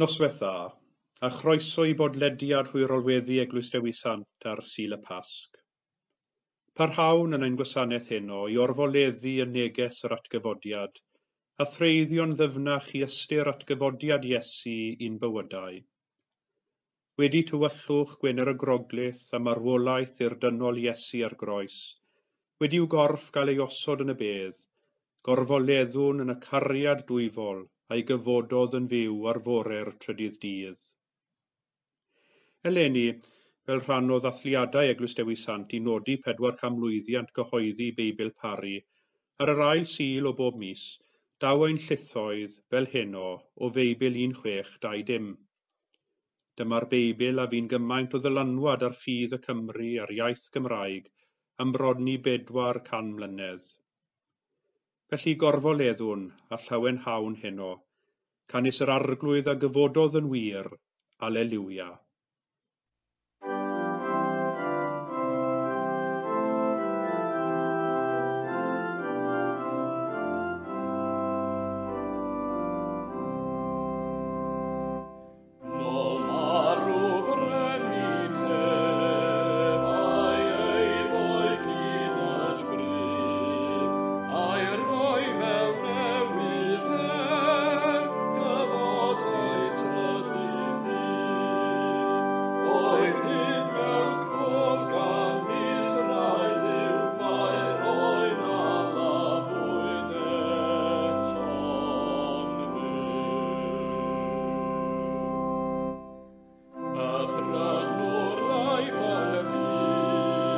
Noswaith dda, a chroeso i bodlediad hwyrolweddi Eglwys Dewi Sant ar Sul y Pasg. Parhawn yn ein gwasanaeth heno i orfoleddu y neges yr atgyfodiad, a threiddio'n ddyfnach i ystyr atgyfodiad Iesu i'n bywydau. Wedi tywyllwch Gwener y Groglith a marwolaeth i'r dynol Iesu ar groes, wedi'w gorff gael ei osod yn y bedd, gorfoleddwn yn y cariad dwyfol a'i gyfododd yn fyw ar fore'r trydydd dydd. Eleni, fel rhan o ddathliadau Eglwys Dewi Sant i nodi 400 mlwyddiant gyhoeddi Beibl Parry, ar yr ail Sul o bob mis, daw ein llithoedd, fel heno, o Feibl 1620. Dyma'r Beibl a fu'n gymaint o ddylanwad ar ffydd y Cymry a'r iaith Gymraeg am bron i 400 mlynedd. Felly gorfoleddwn a llawenhawn heno, canys yr Arglwydd a gyfododd yn wir, Alleluia. Nôl marw brenin hef, a'i ei boi gyda'r brig, a'i roi mewn newydd fer, cyfodau trydydd dydd. Oedd hyn mewn cof gan Israel Dduw, mae'r oen a lafwyd eto'n fyw. Y prynwr aeth yn rhydd,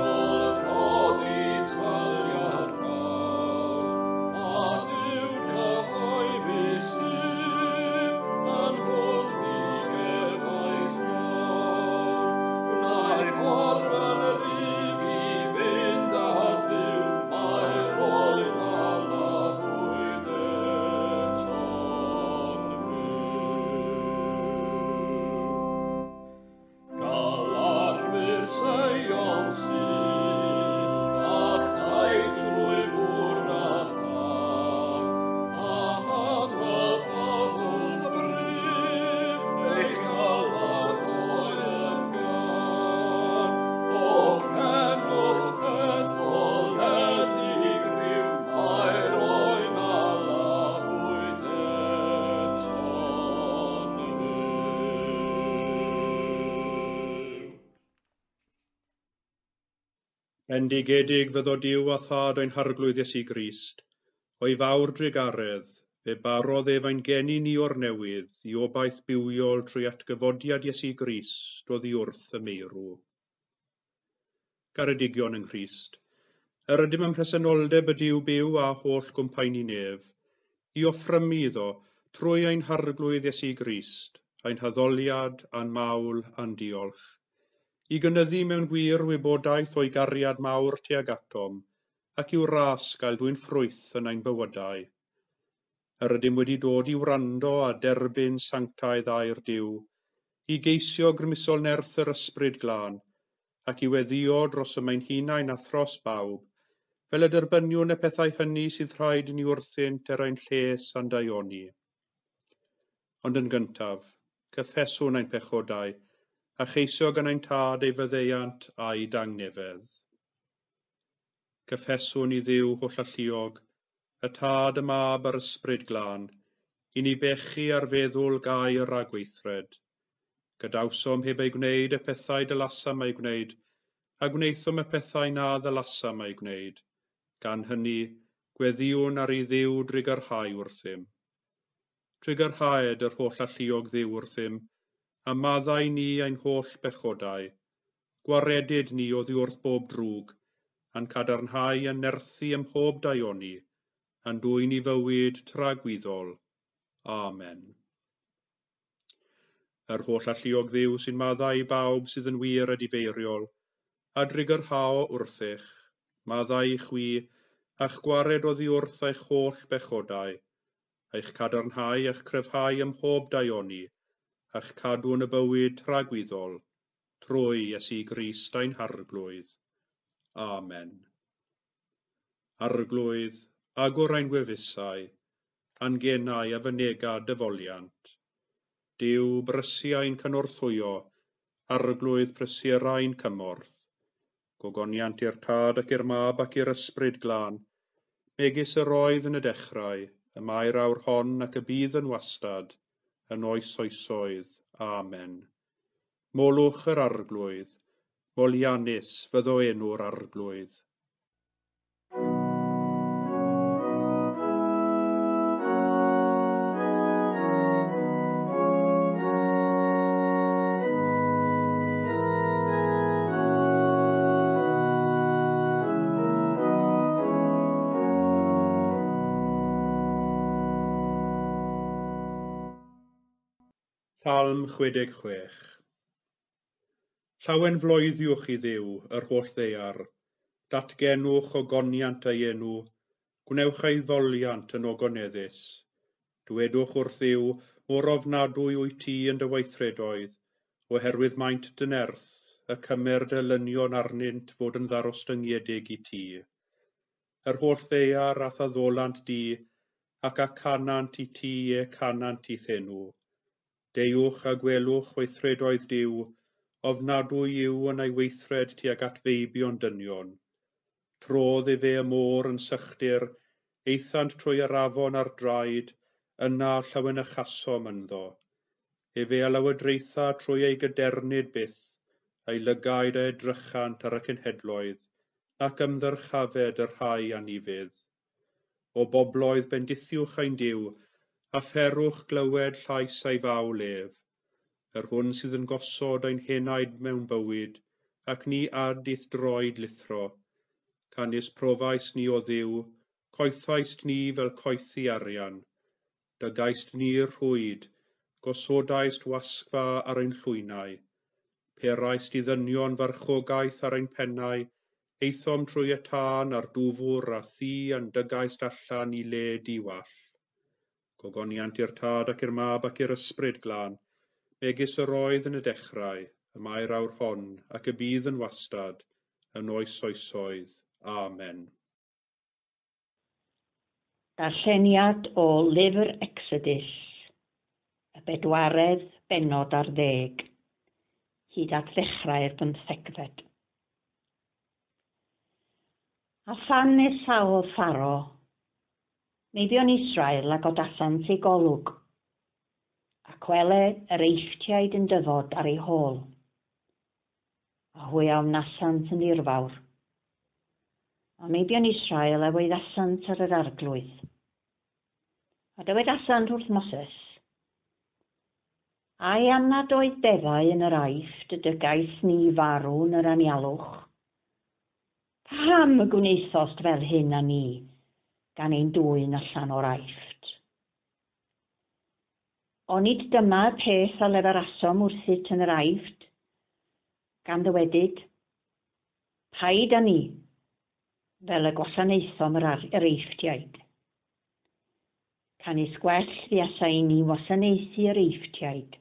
nôl rhoddi taliad llawn, a Duw'r cyhoeddus sydd, yn hwn mi gefais iawn. Gwnaeth ffordd yn rhydd i fynd at Dduw, mae'r oen a laddwyd eto'n fyw. Galarwyr Seion sydd, a'ch taith trwy fwrn a thân, a ham y byddwch bryf, eich galar toi yn gan. O cenwch etholedig ryw, mae'r oen a laddwyd eto'n fyw. Bendigedig fyddo Duw a Thad ein Harglwydd Iesu Grist, o'i fawr drugaredd, fe barodd ef ein geni ni o'r newydd i obaith bywiol trwy atgyfodiad Iesu Grist oddi wrth y meirw. Garedigion yng Nghrist, yr ydym ym mhresenoldeb y Duw byw a holl gwmpaini nef, i offrymu iddo trwy ein Harglwydd Iesu Grist, ein haddoliad a'n mawl a'n diolch, i gynyddu mewn gwir wybodaeth o'i gariad mawr tuag atom, ac i'w ras gael dwyn ffrwyth yn ein bywydau. Yr ydym wedi dod i wrando a derbyn sanctaidd air Duw, i geisio grymusol nerth yr Ysbryd Glân, ac i weddïo dros y ein hunain a thros bawb, fel y derbyniwn y pethau hynny sydd rhaid i ni wrthynt er ein lles a'n daioni. Ond yn gyntaf, cyffeswn ein pechodau, a cheisio gan ein tad ei faddeuant a'i dangnefedd. Cyffeswn i Dduw hollalluog, y Tad, y Mab a'r Ysbryd Glân, i ni bechu ar feddwl gair a gweithred. Gadawsom heb ei gwneud y pethau dylasam ei gwneud, a gwnaethom y pethau na ddylasam ei gwneud. Gan hynny, gweddïwn ar i Dduw drugarhau wrthym. Trugarhaed yr hollalluog Dduw wrthym, a maddau ni ein holl bechodau. Gwaredyd ni oddi wrth bob drwg, a'n cadarnhau a'n nerthu ym mhob daioni, a'n dwyn i fywyd tragwyddol. Amen. Yr hollalluog Dduw sy'n maddau i bawb sydd yn wir edifeiriol, a drugarhao wrthych, maddau i chwi, a'ch gwared oddi wrth eich holl bechodau, eich cadarnhau a'ch cryfhau ym mhob daioni, a'ch cadw yn y bywyd tragwyddol, trwy Iesu Grist ein Harglwydd. Amen. Arglwydd, agor ein gwefusau, a'n genau a fynega dy foliant. Duw brysiau'n cynorthwyo, Arglwydd prysurau'n cymorth. Gogoniant i'r Tad ac i'r Mab ac i'r Ysbryd Glân, megis yr oedd yn y dechrau, y mae'r awr hon ac y bydd yn wastad, yn oes oesoedd. Amen. Molwch yr Arglwydd, moliannus fyddo enw'r Arglwydd. Salm 66. Llawen floeddiwch i Dduw yr holl ddaear, datgenwch ogoniant ei enw, gwnewch ei ddoliant yn ogoneddus. Dwedwch wrth Dduw, mor ofnadwy wyt ti yn dy weithredoedd, oherwydd maint dy nerth, y cymer dy elynion arnynt fod yn ddarostyngiedig i ti. Yr holl ddaear a'th addolant di, ac a canant i ti e canant i'th enw. Deuwch a gwelwch weithredoedd Duw, ofnadwy yw yn ei weithred tuag at feibion dynion. Trodd efe y môr yn sychdir, aethant trwy yr afon ar draed, yna llawenychasom ynddo. Efe a lywodraetha trwy ei gadernid byth, ei lygaid a edrychant ar y cenhedloedd, nac ymddyrchafed y rhai anufudd. O bobloedd bendithiwch ein Duw, a pherwch glywed llais ei fawl ef, yr hwn sydd yn gosod ein henaid mewn bywyd, ac ni ad i'th droed lithro. Canys profais ni o Dduw, coethaist ni fel coethi arian. Dygaist ni'r rhwyd, gosodaist wasgfa ar ein llwynau. Peraist i ddynion farchogaeth ar ein pennau, aethom trwy y tân a'r dwfr a thi a'n dygaist allan i le diwall. Gogoniant i'r Tad ac i'r Mab ac i'r Ysbryd Glân, megis yr oedd yn y dechrau, y mae'r awr hon, ac y bydd yn wastad, yn oes oesoedd. Amen. Darlleniad o Lyfr Exodus, y bedwaredd bennod ar ddeg, hyd at ddechrau'r bymthegfed. A phan nesaodd Pharo, meibion Israel a godasant eu golwg, ac wele yr Eifftiaid yn dyfod ar eu hôl, a hwy a ofnasant yn ddirfawr. A meibion Israel a waeddasant ar yr Arglwydd. A dywedasant wrth Moses, Ai am nad oedd beddau yn yr Aifft y dygais ni farw yn yr anialwch? Paham y gwnaethost fel hyn â ni, gan ein dwyn allan o'r Aifft? Onid dyma y peth a lefarasom wrthyt yn yr Aifft, gan ddywedyd, Paid â ni, fel y gwasanaethom yr, yr Eifftiaid. Canys gwell fuasai ni wasanaethu yr Eifftiaid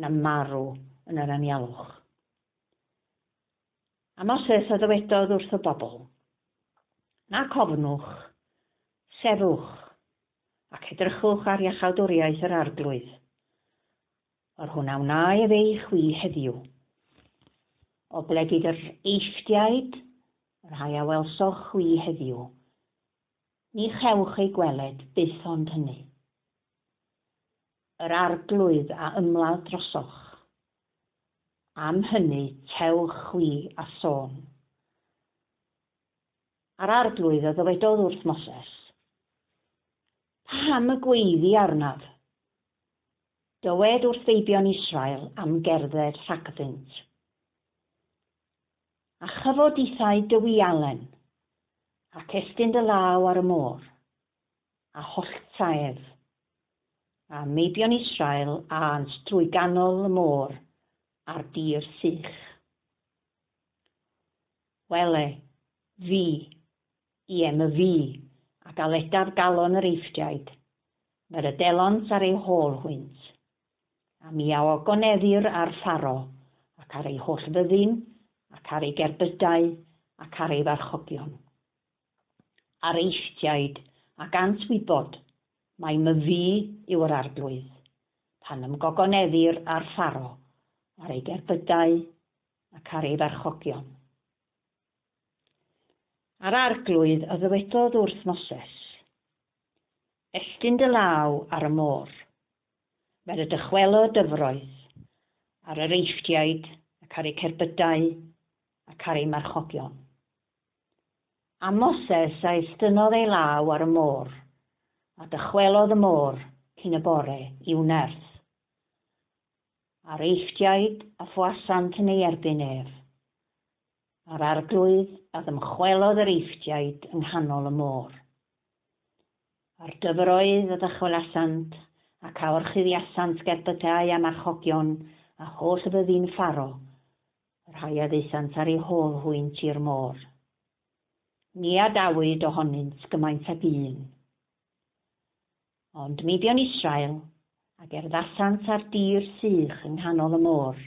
na marw yn yr anialwch. A Moses a ddywedodd wrth y bobl, Nac ofnwch, sefwch, ac edrychwch ar iachawdwriaeth yr Arglwydd, yr hwn a wna efe i chwi heddiw. Oblegid yr Eifftiaid, y rhai a welsoch chwi heddiw, ni chewch eu gweled byth ond hynny. Yr Arglwydd a ymladd drosoch. Am hynny tewch chwi a sôn. A'r Arglwydd a ddywedodd wrth Moses, Paham y gweiddi arnaf? Dywed wrth feibion Israel am gerdded rhagddynt. A chyfod ithau dy wialen, ac estyn dy law ar y môr, a hollta ef. A meibion Israel ânt drwy ganol y môr ar dir sych. Wele, fi, ie, my fi, a galedaf galon yr Eifftiaid, fel y delont ar eu hôl hwynt. A mi a ogoneddir ar Pharo, ac ar ei holl fyddin, ac ar ei gerbydau, ac ar ei farchogion. A'r Eifftiaid, a gant wybod, mai my fi yw yr Arglwydd, pan ymgogoneddir ar Pharo, ar ei gerbydau ac ar ei farchogion. A'r Arglwydd a ddywedodd wrth Moses, Estyn dy law ar y môr, fel y dychwelo dyfroedd, ar yr Eifftiaid ac ar eu cerbydau ac ar eu marchogion. A Moses a estynnodd ei law ar y môr, a dychwelodd y môr cyn y bore i'w nerth. A'r Eifftiaid a ffoasant yn ei erbyn ef. A'r Arglwydd a ddymchwelodd yr Eifftiaid yng nghanol y môr. A'r dyfroedd a ddychwelasant, ac a orchuddiasant gerbydau a marchogion a holl fyddin Pharo, y rhai a ddaethant ar eu hôl hwynt i'r môr. Ni adawyd ohonynt gymaint ag un. Ond meibion Israel a gerddasant ar dir sych yng nghanol y môr.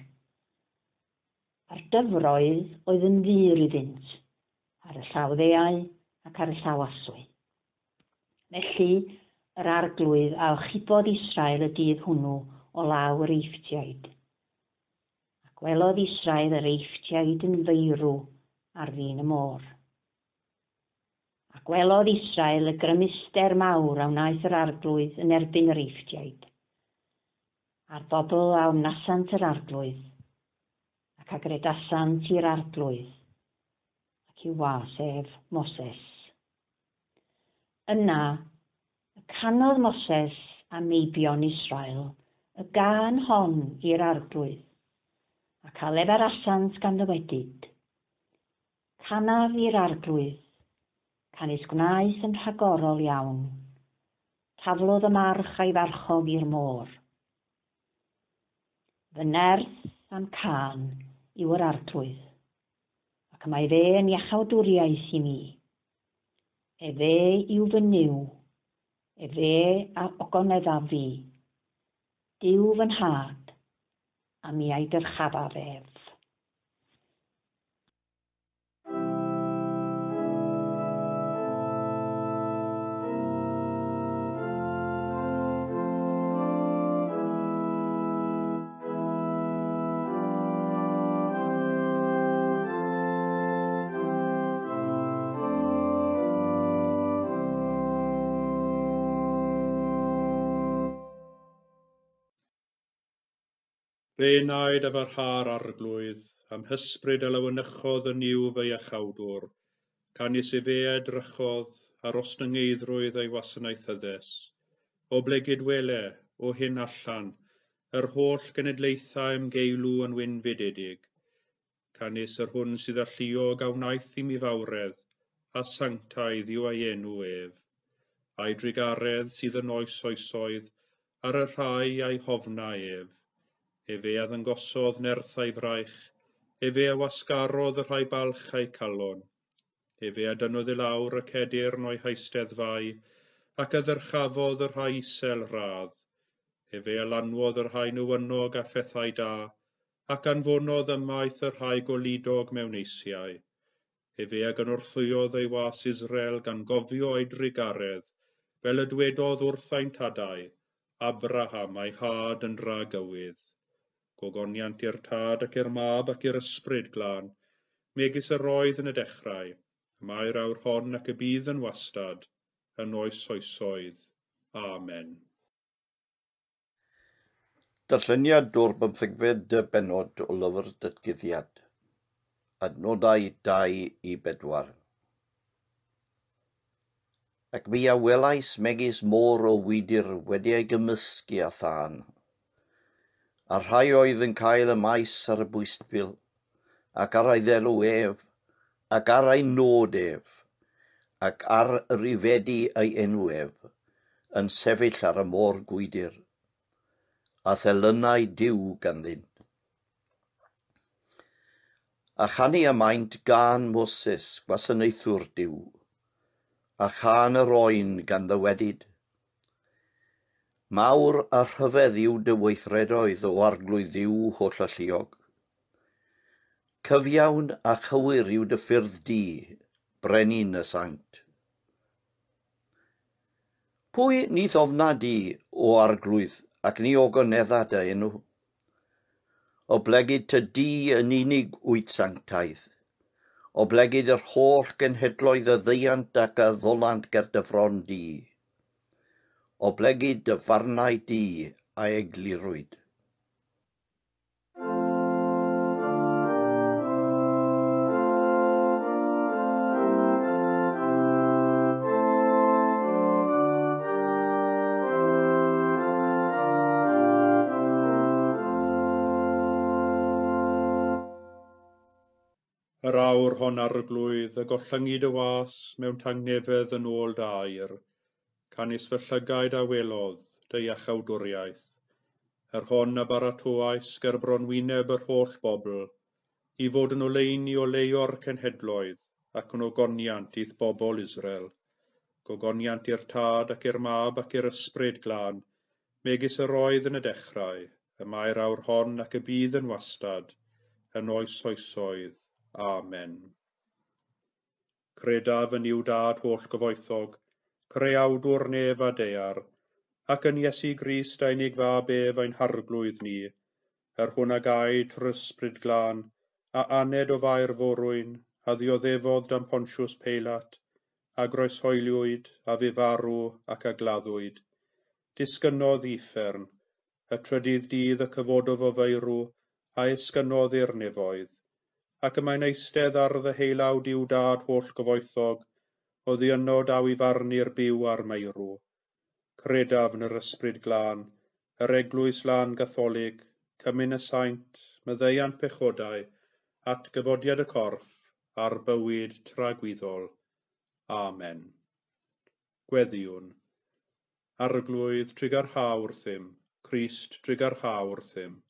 A'r dyfroedd oedd yn fur iddynt, ar y llaw ddeau ac ar y llaw aswy. Felly yr Arglwydd a achubodd Israel y dydd hwnnw o law yr Eifftiaid. A gwelodd Israel yr Eifftiaid yn feirw ar fin y môr. A gwelodd Israel y grymuster mawr a wnaeth yr Arglwydd yn erbyn yr Eifftiaid. A'r bobl a ofnasant yr Arglwydd, ac a gredasant i'r Arglwydd, ac i'w was ef, Moses. Yna, y canodd Moses a meibion Israel y gân hon i'r Arglwydd, ac a lefarasant gan ddywedyd, Canaf i'r Arglwydd, canys gwnaeth yn rhagorol iawn. Taflodd y march a'i farchog i'r môr. Fy nerth a'm cân yw yr Arglwydd, ac y mae fe yn iachawdwriaeth i mi. Efe yw fy Nuw, efe a ogoneddaf fi, Duw fy nhad, a mi a'i dyrchafaf ef. Fe enaid a farha'r Arglwydd, am hysbryd a lawenychodd yn Nuw fy iachawdwr, canys efe a edrychodd ar ostyngeiddrwydd ei wasanaethyddes. Oblegid wele, o hyn allan, yr holl genedlaethau ymgeilw yn wynfydedig. Canys yr hwn sydd alluog a wnaeth i mi fawredd, a sanctaidd yw ei enw ef. A'i drugaredd sydd yn oes oesoedd, ar y rhai a'i hofna ef. Efe a ddangosodd nerth a'i fraich, efe a wasgarodd y rhai balch a'u calon. Efe a dynnodd i lawr y cedyrn o'i heisteddfau, ac a ddyrchafodd y rhai isel radd. Efe a lanwodd y rhai newynog â phethau da, ac anfonodd ymaith y rhai goludog mewn eisiau. Efe a gynorthwyodd ei was Israel gan gofio ei drugaredd, fel y dwedodd wrth ein tadau, Abraham a'i had yn dragywydd. Gogoniant i'r Tad ac i'r Mab ac i'r Ysbryd Glân, megis yr oedd yn y dechrau, y mae'r awr hon ac y bydd yn wastad, yn oes oesoedd. Amen. Darlleniad o'r bymthegfed bennod o lyfr Datguddiad, adnodau 2 i 4. Ac mi a welais megis môr o wydr wedi ei gymysgu â thân, a'r rhai oedd yn cael y maes ar y bwystfil, ac ar ei ddelw ef, ac ar ei nod ef, ac ar rifedi ei enw ef, yn sefyll ar y môr gwydr, a thelynau Duw ganddynt. A chanu y maent gân Moses, gwasanaethwr Duw, a chân yr oen gan ddywedyd, Mawr a rhyfedd yw dy weithredoedd o Arglwydd Dduw hollalluog. Cyfiawn a chywir yw dy ffyrdd di, brenin y saint. Pwy ni ddofna di, o Arglwydd, ac ni ogonedda dy enw. Oblegid ty di yn unig wyt sanctaidd. Oblegid yr holl genhedloedd a ddeuant ac a ddolant ger dy fron di. Oblegid dy farnau di a eglurwyd. Yr awr hon Arglwydd, y gollyngi dy was mewn tangnefedd yn ôl dy air, canys fy llygaid a welodd dy iachawdwriaeth, yr hon a baratoais ger bron wyneb yr holl bobl, i fod yn oleuni oleuo'r cenhedloedd ac yn ogoniant i'th bobl Israel. Gogoniant i'r Tad ac i'r Mab ac i'r Ysbryd Glân, megis yr oedd yn y dechrau, y mae'r awr hon ac y bydd yn wastad, yn oes oesoedd. Amen. Credaf yn Nuw Dad holl gyfoethog, creawdwr nef a daear, ac yn Iesu Grist a'i unig fab ef ein harglwydd ni, yr hwn a gaed trwy'r Ysbryd Glân, a aned o Fair Forwyn, a ddioddefodd dan Pontius Peilat, a groeshoeliwyd, a fu farw ac a gladdwyd. Disgynnodd i uffern, y trydydd dydd y cyfododd o feirw, a esgynnodd i'r nefoedd, ac y mae'n eistedd ar ddeheulaw Duw Dad holl gyfoethog, oddi yno daw i farnu'r byw a'r meirw. Credaf yn yr Ysbryd Glân, yr Eglwys Lân Gatholig, cymun y saint, maddeuant pechodau, atgyfodiad y corff, a'r bywyd tragwyddol. Amen. Gweddïwn. Arglwydd, trugarha wrthym, Crist, trugarha wrthym,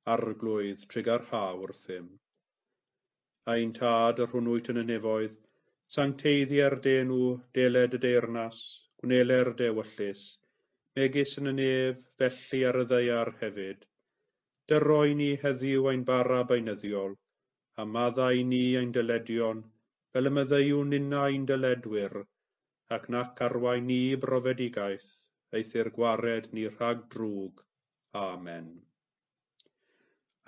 Arglwydd, trugarha wrthym. Ein Tad, yr hwn wyt yn y nefoedd, sancteiddier dy enw, deled y deyrnas, gwneler dy ewyllys, megis yn y nef, felly ar y ddaear hefyd. Dyroi ni heddiw ein bara beunyddiol, a maddau ni ein dyledion, fel y maddeuwn ninnau ein dyledwyr, ac nac arwain ni i brofedigaeth, eithr gwared ni rhag drwg. Amen.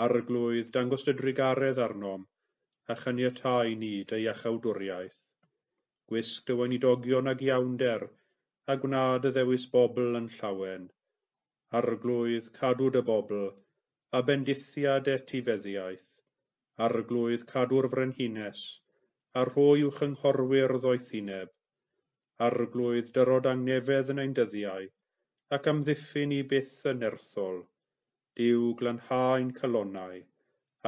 Arglwydd, dangos dy drugaredd arnom, a chaniatáu ni dy iachawdwriaeth. Gwisg dy weinidogion ag iawnder, a gwna dy ddewis bobl yn llawen. Arglwydd, cadw dy bobl, a bendithia dy etifeddiaeth. Arglwydd, cadw'r frenhines, a rhoi i'w chynghorwyr ddoethineb. Arglwydd, dyrod angnefedd yn ein dyddiau, ac amddiffyn i byth yn nerthol. Duw, glanhau ein calonnau,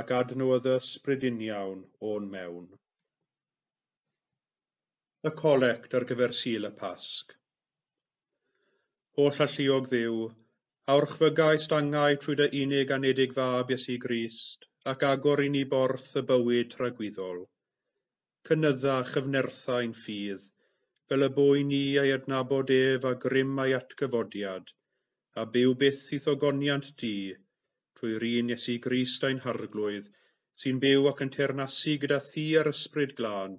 ac adnewyddu ysbryd uniawn o'n mewn. Y colect ar gyfer Sul y Pasg. Holl alluog Dduw, a orchfygais angau trwy dy unig anedig fab Iesu Grist, ac agor i ni borth y bywyd tragwyddol. Cynydda chyfnerthau'n ffydd, fel y bo i ni ei adnabod ef a grym a'i atgyfodiad, a byw byth i'th ogoniant di, trwy'r un Iesu Grist ein harglwydd, sy'n byw ac yn teyrnasu gyda thi a'r Ysbryd Glân,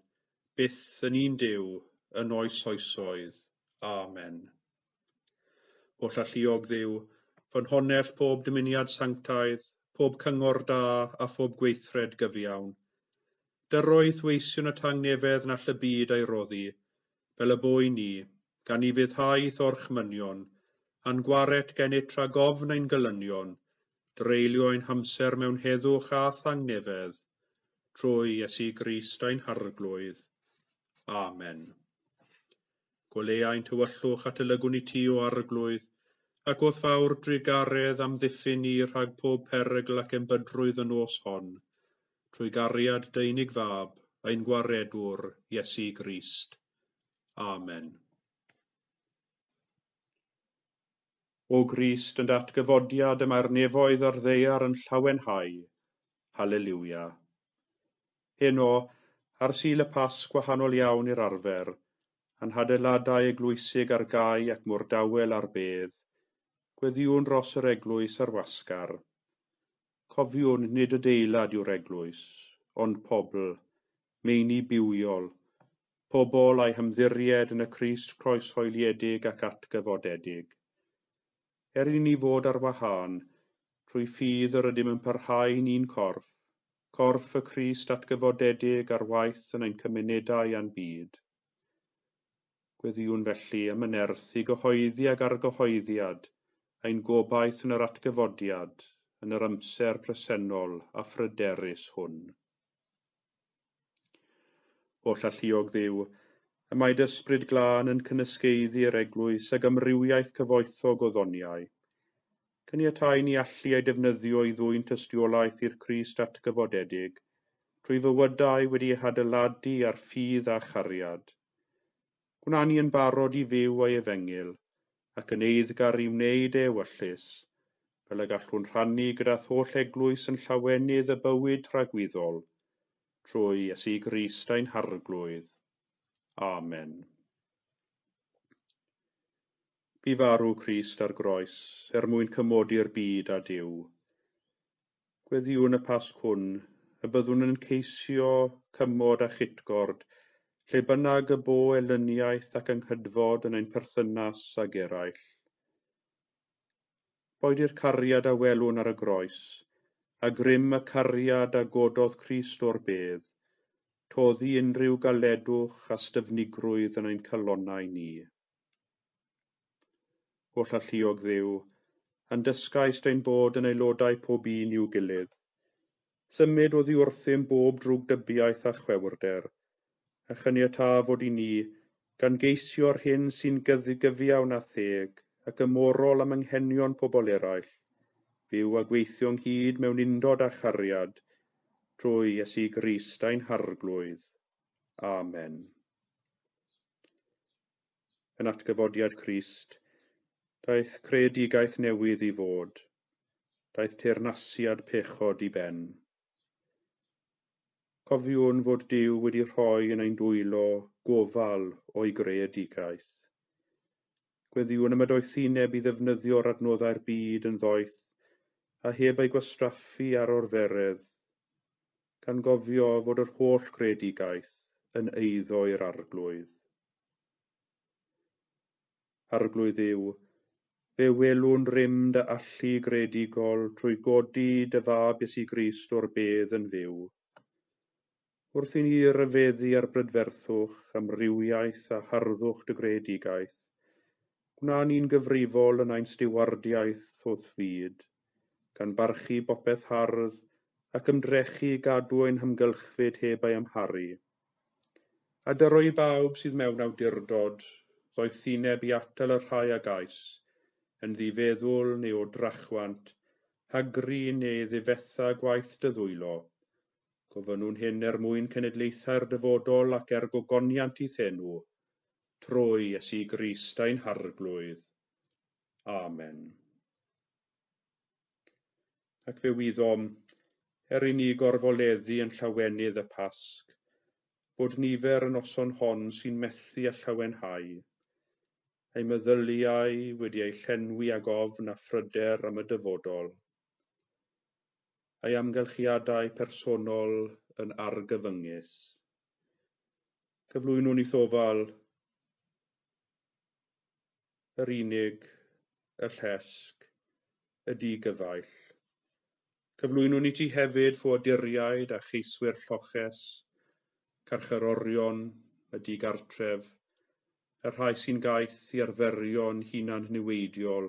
byth yn un Duw, yn oes oesoedd. Amen. Holl alluog Dduw, ffynhonnell pob dymuniad sanctaidd, pob cyngor da a phob gweithred gyfiawn. Dyroedd weision y tangnefedd na all y byd a'i roddi, fel y bo i ni, gan i fuddhau i'th orchmynion, a'n gwaret gennyt rhag ofn ein gelynion, dreulio ein hamser mewn heddwch a thangnefedd, trwy Iesu Grist ein harglwydd. Amen. Goleuai'n tywyllwch at y lygwn i ti o Arglwydd, ac wrth fawr drugaredd amddiffyn ni rhag pob perygl ac embydrwydd y nos hon, trwy gariad dy unig fab, ein gwaredwr, Iesu Grist. Amen. O Grist, yn datgyfodiad y mae'r nefoedd a'r ddaear yn llawenhau. Haleliwia. Heno, ar Sul y Pasg gwahanol iawn i'r arfer, a'n hadeiladau eglwysig ar gau ac mor dawel ar bedd, gweddïwn dros yr eglwys ar wasgar. Cofiwn nid adeilad yw'r eglwys, ond pobl, meini bywiol, pobl a'i hymddiried yn y Crist croeshoeliedig ac atgyfodedig. er i ni fod ar wahân, trwy ffydd yr ydym yn parhau'n un corff, corff y Crist atgyfodedig ar waith yn ein cymunedau a'n byd. Gweddïwn felly am y nerth i gyhoeddi ag argyhoeddiad ein gobaith yn yr atgyfodiad yn yr amser presennol a phryderus hwn. Holl alluog Dduw, y mae dy ysbryd glân yn cynysgaeddu'r eglwys ag amrywiaeth cyfoethog o ddoniau. Caniatáu ni allu ei defnyddio i ddwyn tystiolaeth i'r Crist atgyfodedig, trwy fywydau wedi eu hadeiladu ar ffydd a chariad. Gwna ni yn barod i fyw ei efengyl, ac yn eiddgar i wneud ei ewyllys, fel y gallwn rhannu gyda'r holl eglwys yn llawenydd y bywyd tragwyddol, trwy Iesu Grist ein Harglwydd. Amen. Bu farw Crist ar groes er mwyn cymodi'r byd â Duw. Gweddïwn y Pasg hwn y byddwn yn ceisio cymod a chytgord, lle bynnag y bo elyniaeth ac anghydfod yn ein perthynas ag eraill. Boed i'r cariad a welwn ar y groes, a grym y cariad a gododd Crist o'r bedd, toddi unrhyw galedwch a styfnigrwydd yn ein calonnau ni. Holl alluog Dduw, a'n dysgaist ein bod yn aelodau pob un i'w gilydd. Symud oddi wrthym bob drwgdybiaeth a chwewrder, a chaniatâ fod i ni, gan geisio'r hyn sy'n gyfiawn a theg ac ymorol am anghenion pobl eraill, fyw a gweithio ynghyd mewn undod a chariad, trwy Iesu Grist ein Harglwydd. Amen. Yn atgyfodiad Crist, daeth creadigaeth newydd i fod. Daeth teyrnasiad pechod i ben. Cofiwn fod Duw wedi rhoi yn ein dwylo gofal o'i greadigaeth. Gweddïwn am y doethineb i ddefnyddio'r adnoddau'r byd yn ddoeth a heb ei gwastraffu ar orferedd, gan gofio fod yr holl greadigaeth yn eiddo i'r Arglwydd. Arglwydd Dduw, fe welwn rym dy allu greadigol trwy godi dy fab Iesu Grist o'r bedd yn fyw. Wrth i ni ryfeddu ar brydferthwch, amrywiaeth a harddwch dy greadigaeth, gwna ni'n gyfrifol yn ein stiwardiaeth o'th fyd, gan barchu bopeth hardd ac ymdrechu i gadw ein hamgylchfyd heb ei amharu. A dyro i bawb sydd mewn awdurdod, ddoethineb i atal y rhai a gais, yn ddifeddwl neu o drachwant, hagru neu ddifetha gwaith dy ddwylo. Gofynnwn hyn er mwyn cenedlaethau'r dyfodol ac er gogoniant i'th enw, trwy Iesu Grist ein Harglwydd. Amen. Ac fe wyddom, er i ni gorfoleddu yn llawenydd y Pasg, bod nifer y noson hon sy'n methu a llawenhau, eu meddyliau wedi eu llenwi ag ofn a phryder am y dyfodol, a'i amgylchiadau personol yn argyfyngus. Cyflwynwn i'th ofal yr unig, y llesg, y digyfaill. Cyflwynwn i ti hefyd ffoaduriaid a cheiswyr lloches, carcharorion, y digartref, y rhai sy'n gaeth i arferion hunan niweidiol,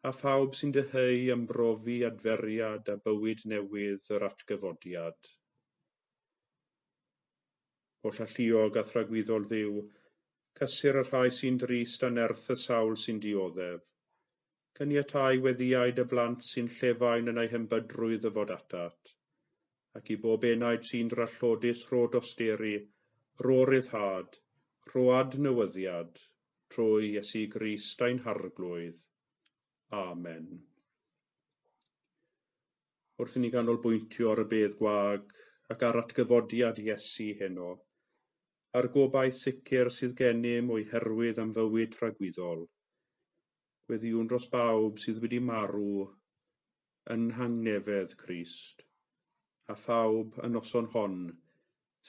a phawb sy'n dyheu am brofi adferiad a bywyd newydd yr atgyfodiad. Holl alluog a thragwyddol Dduw, cysur y rhai sy'n drist a nerth y sawl sy'n dioddef. Caniatáu weddïau dy blant sy'n llefain yn eu hembydrwydd ddyfod atat, ac i bob enaid sy'n drallodus rho dosturi, rho ryddhad, rho adnewyddiad, trwy Iesu Grist ein Harglwydd. Amen. Wrth i ni ganolbwyntio ar y bedd gwag ac ar atgyfodiad Iesu heno, a'r gobaith sicr sydd gennym o'i herwydd am fywyd tragwyddol, gweddïwn dros bawb sydd wedi marw yn nhangnefedd Crist, a phawb y noson hon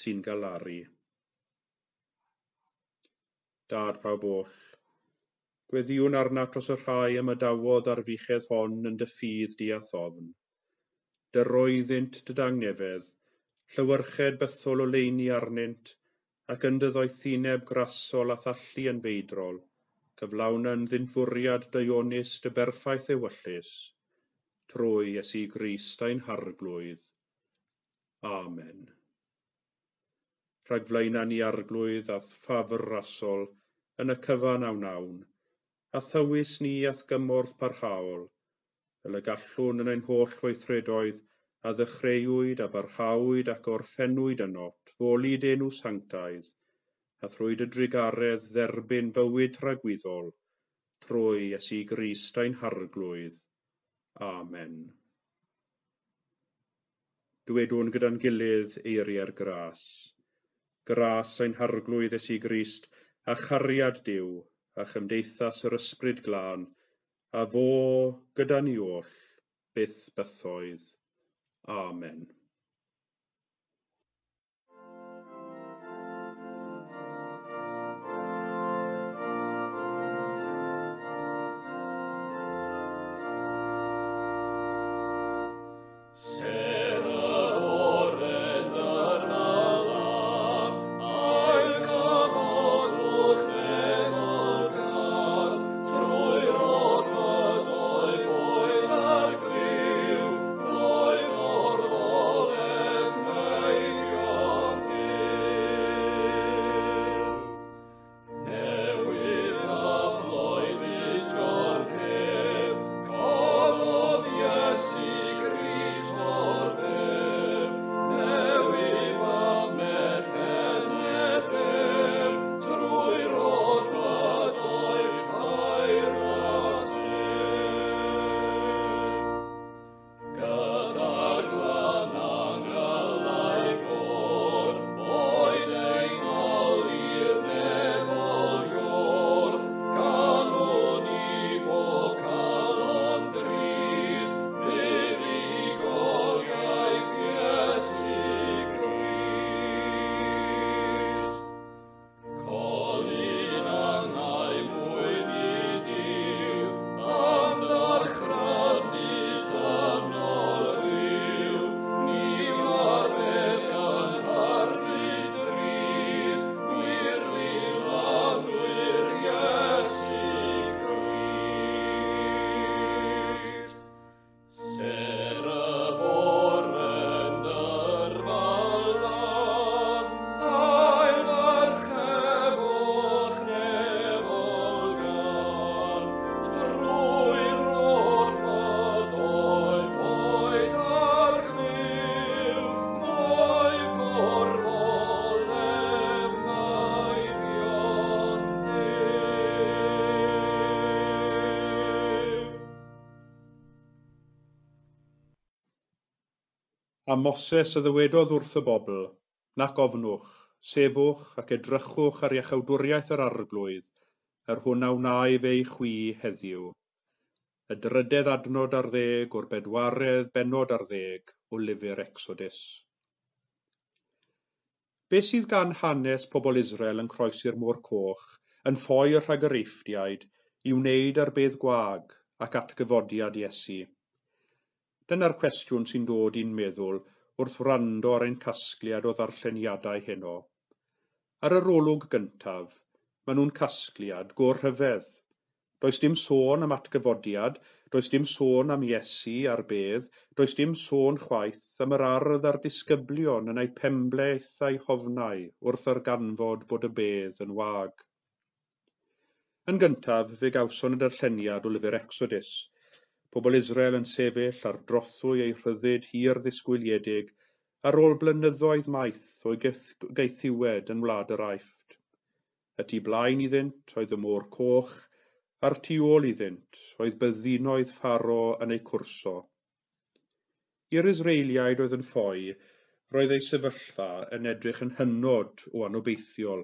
sy'n galaru. Dad pawb oll, Gweddïwn arnat dros y rhai ymadawodd â'r fuchedd hon yn dy ffydd di a thofn. Dyro iddynt dy dangnefedd, llewyrched bythol oleuni arnynt, ac yn dy ddoethineb grasol a thallu yn feidrol, cyflawna ynddynt fwriad daionus dy berffaith ewyllys, trwy Iesu Grist ein Harglwydd. Amen. Rhagflaena ni Arglwydd a'th ffafr rasol yn y cyfan a wnawn, a thywys ni a'th gymorth parhaol, fel y gallwn yn ein holl weithredoedd a ddechreuwyd a barhawyd ac orffennwyd ynot, foli d'enw sanctaidd, a thrwy dy drugaredd dderbyn bywyd tragwyddol, trwy Iesu Grist ein Harglwydd. Amen. Dywedwn gyda'n gilydd eiriau'r gras. Gras ein Harglwydd Iesu Grist, a chariad Duw, a chymdeithas yr Ysbryd Glân, a fo gyda ni oll, byth bythoedd. Amen. Ser yr oren yr malan, ailgyfodwch nefol gan, trwy rod fydoedd boed ar glyw, roedd orfoledd meibion Duw. Newydd a bloeddyd gorneb, cododd Iesu Grist o'r bedd. Newydd a methed neder, trwy rodd fydoedd tair ras nef. Gyda'r glan angylaidd gôr, oedd ein ôl i'r nefol iôr, ganwn i bob calon trist, buddugoliaeth Iesu Grist. Colin angau mwyn i Duw, anarchrannu dynol ryw, ni farbed gan harfu drist, wir lilanwyr Iesu Grist. Ser y bore'n dyrfalan, ailfarchefwch nefol gan, trwy rodd bydoedd boed ar glyw, moedd gorfoledd meibion Duw. A Moses a ddywedodd wrth y bobl, nac ofnwch, sefwch ac edrychwch ar iachawdwriaeth yr Arglwydd, yr hwn a wnâi fe i chwi heddiw. Y drydedd adnod ar ddeg o'r bedwaredd bennod ar ddeg o lyfr Exodus. Be sydd gan hanes pobl Israel yn croesi'r Môr Coch, yn ffoi rhag yr Eifftiaid, i wneud ar bedd gwag ac atgyfodiad Iesu? Dyna'r cwestiwn sy'n dod i'n meddwl wrth wrando ar ein casgliad o ddarlleniadau heno. Ar yr olwg gyntaf, maen nhw'n casgliad go rhyfedd. Does dim sôn am atgyfodiad, does dim sôn am Iesu a'r bedd, does dim sôn chwaith am yr ardd a'r disgyblion yn eu penbleth a'u hofnau wrth ddarganfod bod y bedd yn wag. Yn gyntaf, fe gawson y darlleniad o lyfr Exodus. Pobl Israel yn sefyll ar drothwy eu rhyddid hir ddisgwyliedig ar ôl blynyddoedd maith o'i gaethiwed yn wlad yr Aifft. Y tu blaen iddynt oedd y Môr Coch, a'r tu ôl iddynt oedd byddinoedd Pharo yn eu cwrso. I'r Israeliaid oedd yn ffoi, roedd eu sefyllfa yn edrych yn hynod o anobeithiol.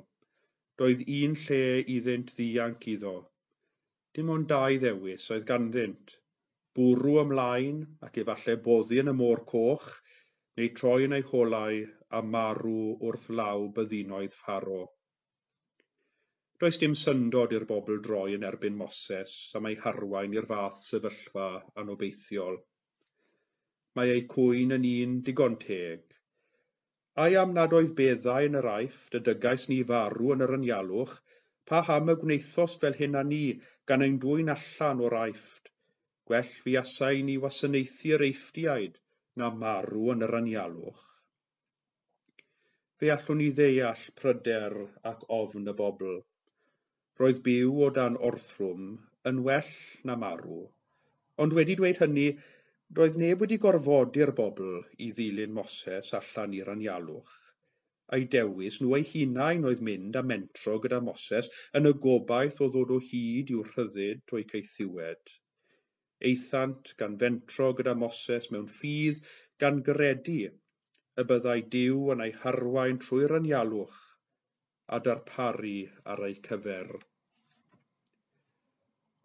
Doedd un lle iddynt ddianc iddo. Dim ond dau ddewis oedd ganddynt. Bwrw ymlaen ac efallai boddi yn y Môr Coch, neu troi yn eu holau a marw wrth law byddinoedd Pharo. Does dim syndod i'r bobl droi yn erbyn Moses am ei harwain i'r fath sefyllfa anobeithiol. Mae eu cwyn yn un digon teg. Ai am nad oedd beddau yn yr Aifft y dygais ni farw yn yr anialwch, paham y gwnaethost fel hyn â ni, gan ein dwyn allan o'r Aifft? Gwell fuasai ni wasanaethu'r Eifftiaid na marw yn yr anialwch. Fe allwn ni ddeall pryder ac ofn y bobl. Roedd byw o dan orthrwm yn well na marw. Ond wedi dweud hynny, doedd neb wedi gorfodi'r bobl i ddilyn Moses allan i'r anialwch. A'i dewis nhw eu hunain oedd mynd a mentro gyda Moses yn y gobaith o ddod o hyd i'w rhyddid o'u caethiwed. Aethant gan fentro gyda Moses mewn ffydd gan gredu y byddai Duw yn eu harwain trwy'r anialwch a darparu ar eu cyfer.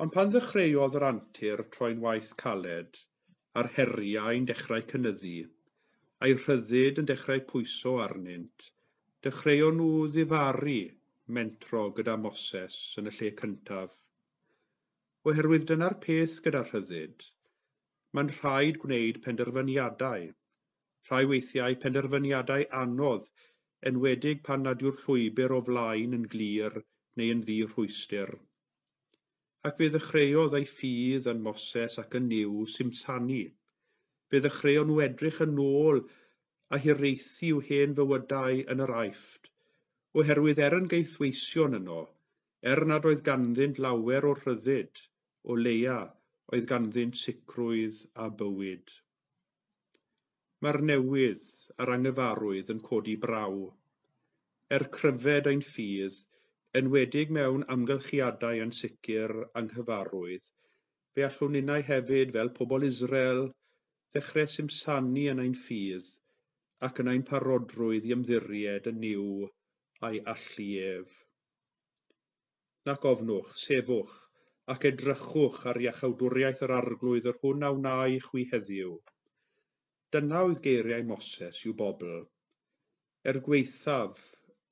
Ond pan ddechreuodd yr antur troi'n waith caled, a'r heriau'n dechrau cynyddu, a'i rhyddid yn dechrau pwyso arnynt, dechreuon nhw ddifaru mentro gyda Moses yn y lle cyntaf. Oherwydd dyna'r peth gyda rhyddid, mae'n rhaid gwneud penderfyniadau, rhai weithiau penderfyniadau anodd, enwedig pan nad yw'r llwybr o flaen yn glir neu yn ddi-rhwystr. Ac fe ddechreuodd ei ffydd yn Moses ac yn Nuw simsanu. Fe ddechreuon nhw edrych yn ôl a hiraethu i'w hen fywydau yn yr Aifft, oherwydd er yn gaethweision yno, er nad oedd ganddynt lawer o rhyddid, o leia oedd ganddynt sicrwydd a bywyd. Mae'r newydd a'r anghyfarwydd yn codi braw. Er cryfed ein ffydd, enwedig mewn amgylchiadau ansicr anghyfarwydd, fe allwn ninnau hefyd, fel pobl Israel, ddechrau simsanu yn ein ffydd ac yn ein parodrwydd i ymddiried yn Nuw a'i allu ef. Nac ofnwch, sefwch, ac edrychwch ar iachawdwriaeth yr Arglwydd yr hwn a wna i chwi heddiw. Dyna oedd geiriau Moses i'w bobl. Er gwaethaf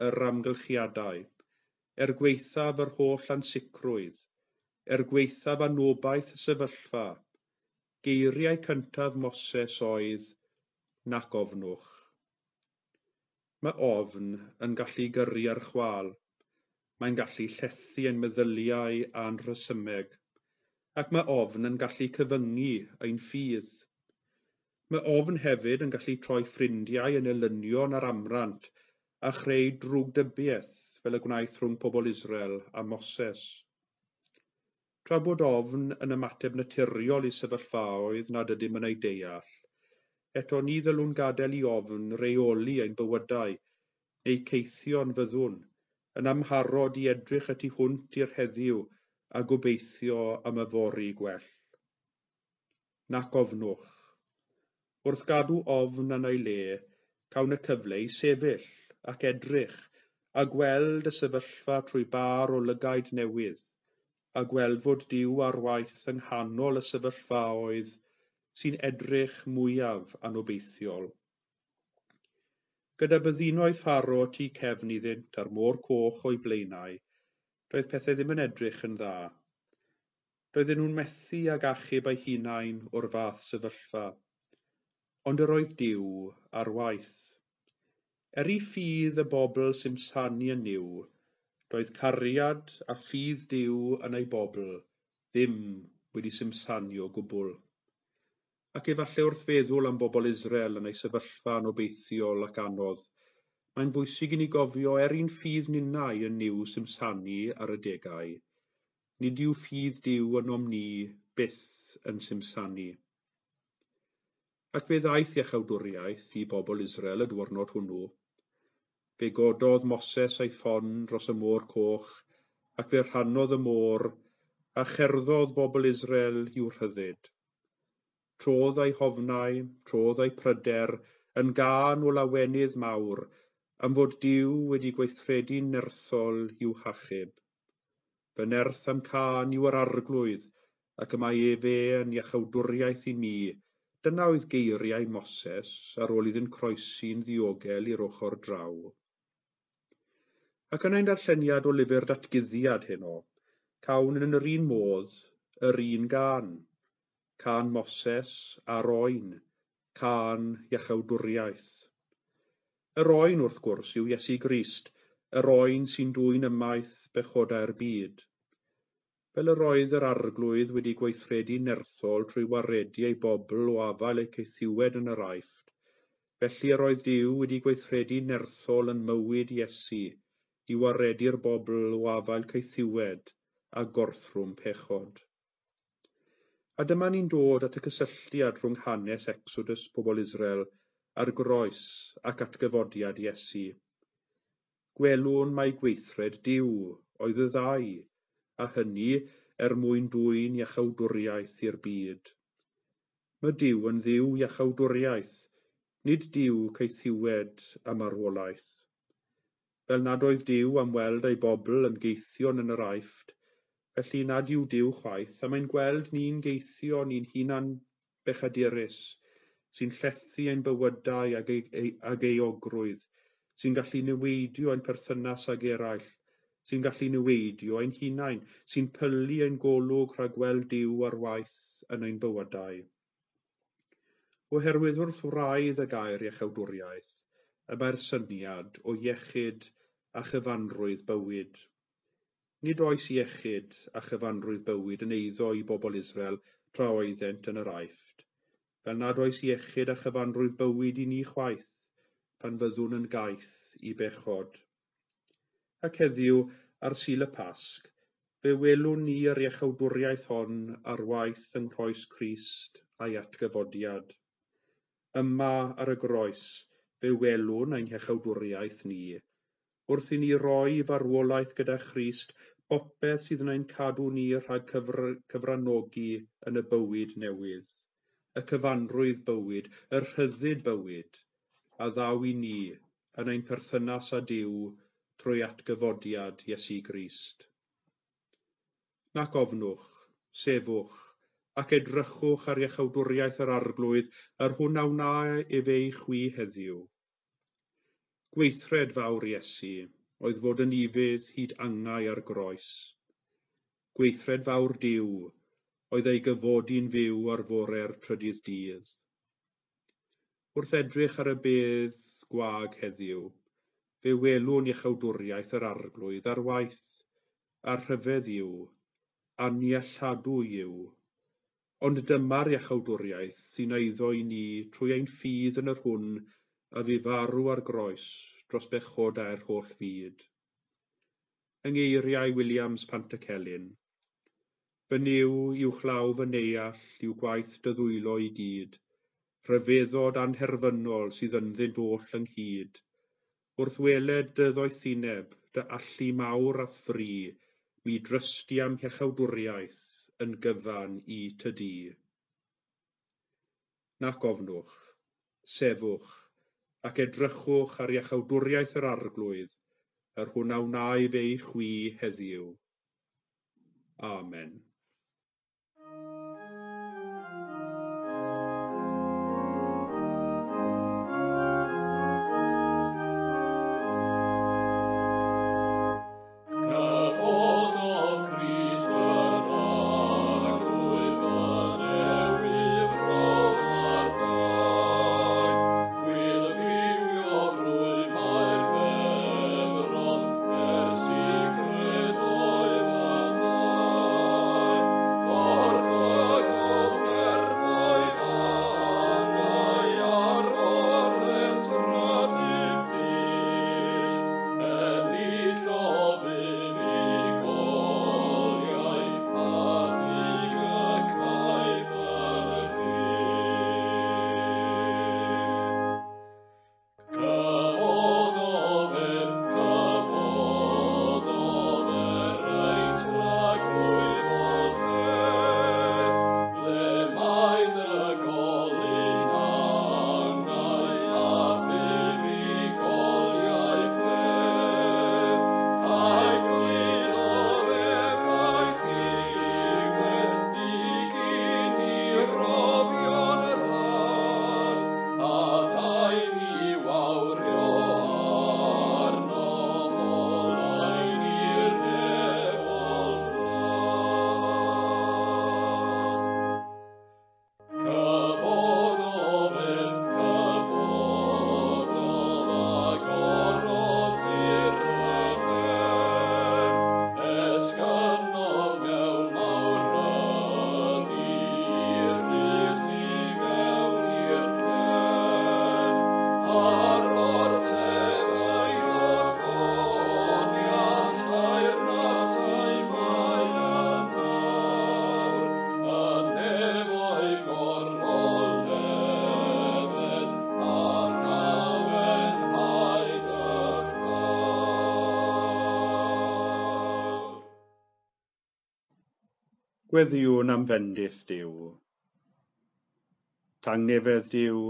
yr amgylchiadau, er gwaethaf yr holl ansicrwydd, er gwaethaf anobaith y sefyllfa, geiriau cyntaf Moses oedd, nac ofnwch. Mae ofn yn gallu gyrru ar chwâl. Mae'n gallu llethu ein meddyliau a'n rhesymeg, ac mae ofn yn gallu cyfyngu ein ffydd. Mae ofn hefyd yn gallu troi ffrindiau yn elynion ar amrant a chreu drwgdybiaeth fel y gwnaeth rhwng pobl Israel a Moses. Tra bod ofn yn ymateb naturiol i sefyllfaoedd nad ydym yn eu deall, eto ni ddylwn gadael i ofn reoli ein bywydau neu ceithio'n fyddwn, yn amharod i edrych y tu hwnt i'r heddiw a gobeithio am yfory gwell. Nac ofnwch. Wrth gadw ofn yn ei le, cawn y cyfle i sefyll ac edrych a gweld y sefyllfa trwy bar o lygaid newydd, a gweld fod Duw ar waith yng nghanol y sefyllfaoedd sy'n edrych mwyaf anobeithiol. Gyda byddinoedd Pharo tu cefn iddynt a'r môr coch o'u blaenau, doedd pethau ddim yn edrych yn dda. Doedden nhw'n methu ag achub eu hunain o'r fath sefyllfa. Ond yr oedd Duw ar waith. Er i ffydd y bobl simsanu yn Nuw, doedd cariad a ffydd Duw yn ei bobl ddim wedi simsanu o gwbl. Ac efallai wrth feddwl am bobl Israel yn ei sefyllfa anobeithiol ac anodd, mae'n bwysig i ni gofio er i'n ffydd ninnau yn Nuw simsanu ar y degau, nid yw ffydd Duw ynom ni byth yn simsanu. Ac fe ddaeth iachawdwriaeth i bobl Israel y diwrnod hwnnw. Fe gododd Moses ei ffon dros y môr coch, ac fe rhannodd y môr, a cherddodd bobl Israel i'w rhyddid. Trodd ei hofnau, trodd ei pryder, yn gân o lawenydd mawr, am fod Duw wedi gweithredu'n nerthol i'w hachub. Fy nerth am cân yw yr Arglwydd, ac y mae efe yn iachawdwriaeth i mi. Dyna oedd geiriau Moses ar ôl iddynt croesi'n ddiogel i'r ochr draw. Ac yn ein darlleniad o lyfr datguddiad heno, cawn yn yr un modd yr un gân, cân Moses a'r oen, cân iachawdwriaeth. Yr oen, wrth gwrs, yw Iesu Grist, yr oen sy'n dwyn ymaith bechodau'r byd. Fel yr oedd yr Arglwydd wedi gweithredu nerthol trwy waredu ei bobl o afael eu caethiwed yn yr Aifft, felly yr oedd Duw wedi gweithredu nerthol yn mywyd Iesu i waredu'r bobl o afael caethiwed a gorthrwm pechod. A dyma ni'n dod at y cysylltiad rhwng hanes Exodus pobl Israel a'r groes ac atgyfodiad Iesu. Gwelwn mai gweithred Duw oedd y ddau, a hynny er mwyn dwyn iachawdwriaeth i'r byd. Mae Duw yn Dduw iachawdwriaeth, nid Duw caethiwed a marwolaeth. Fel nad oedd Duw am weld ei bobl yn geithion yn yr Aifft, felly nad yw Duw chwaith, a mae'n gweld ni'n geithio ni'n hunan bechadurus, sy'n llethu ein bywydau ag euogrwydd, sy'n gallu niweidio ein perthynas ag eraill, sy'n gallu niweidio ein hunain, sy'n pylu ein golwg rhag gweld Duw ar waith yn ein bywydau. Oherwydd wrth wraidd y gair iachawdwriaeth, y mae'r syniad o iechyd a chyfanrwydd bywyd. Nid oes iechyd a chyfanrwydd bywyd yn eiddo i bobl Israel tra oeddent yn yr Aifft, fel nad oes iechyd a chyfanrwydd bywyd i ni chwaith pan fyddwn yn gaeth i bechod. Ac heddiw, ar Sul y Pasg, fe welwn ni yr iachawdwriaeth hon ar waith yng nghroes Crist a'i atgyfodiad. Yma ar y groes, fe welwn ein hiachawdwriaeth ni, wrth i ni roi farwolaeth gyda Christ bopeth sydd yn ein cadw ni rhag cyfranogi yn y bywyd newydd, y cyfanrwydd bywyd, y rhyddid bywyd, a ddaw i ni yn ein perthynas â Duw trwy atgyfodiad Iesu Grist. Nac ofnwch, sefwch, ac edrychwch ar iachawdwriaeth yr Arglwydd, yr hwn a wna efe i chwi heddiw. Gweithred fawr Iesu oedd fod yn ufudd hyd angau ar groes. Gweithred fawr Duw oedd ei gyfodi'n fyw ar fore'r trydydd dydd. Wrth edrych ar y bedd gwag heddiw, fe welwn iachawdwriaeth yr Arglwydd ar waith, a rhyfedd yw, annealladwy yw. Ond dyma'r iachawdwriaeth sy'n eiddo i ni trwy ein ffydd yn yr hwn a fu farw ar groes dros bechodau'r holl fyd. Yng ngeiriau Williams Pantycelyn, fy Nuw uwchlaw fy neall yw gwaith dy ddwylo i gyd, rhyfeddod anherfynol sydd ynddynt oll ynghyd. Wrth weled dy ddoethineb, dy allu mawr a'th fri, mi drysti am iachawdwriaeth yn gyfan i ty di. Nac ofnwch, sefwch, ac edrychwch ar iachawdwriaeth yr Arglwydd, yr hwn a wna efe i chwi heddiw. Amen. Cyfododd Crist yr Arglwydd fy newid rhwng ar dain. Chwilfriwiodd rwymau'r beddrod ers i credoedd y maen. Gweddïwn am fendith Duw. Tangnefedd Duw,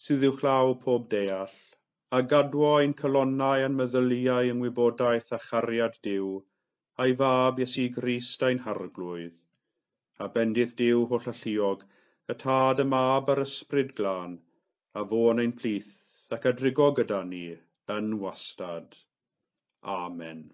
sydd uwchlaw pob deall, a gadwo ein calonnau a'n meddyliau yng ngwybodaeth a chariad Duw, a'i fab Iesu Grist ein Harglwydd. A bendith Duw hollalluog, y Tad, y Mab a'r Ysbryd Glân, a fo yn ein plith ac a drigo gyda ni yn wastad. Amen.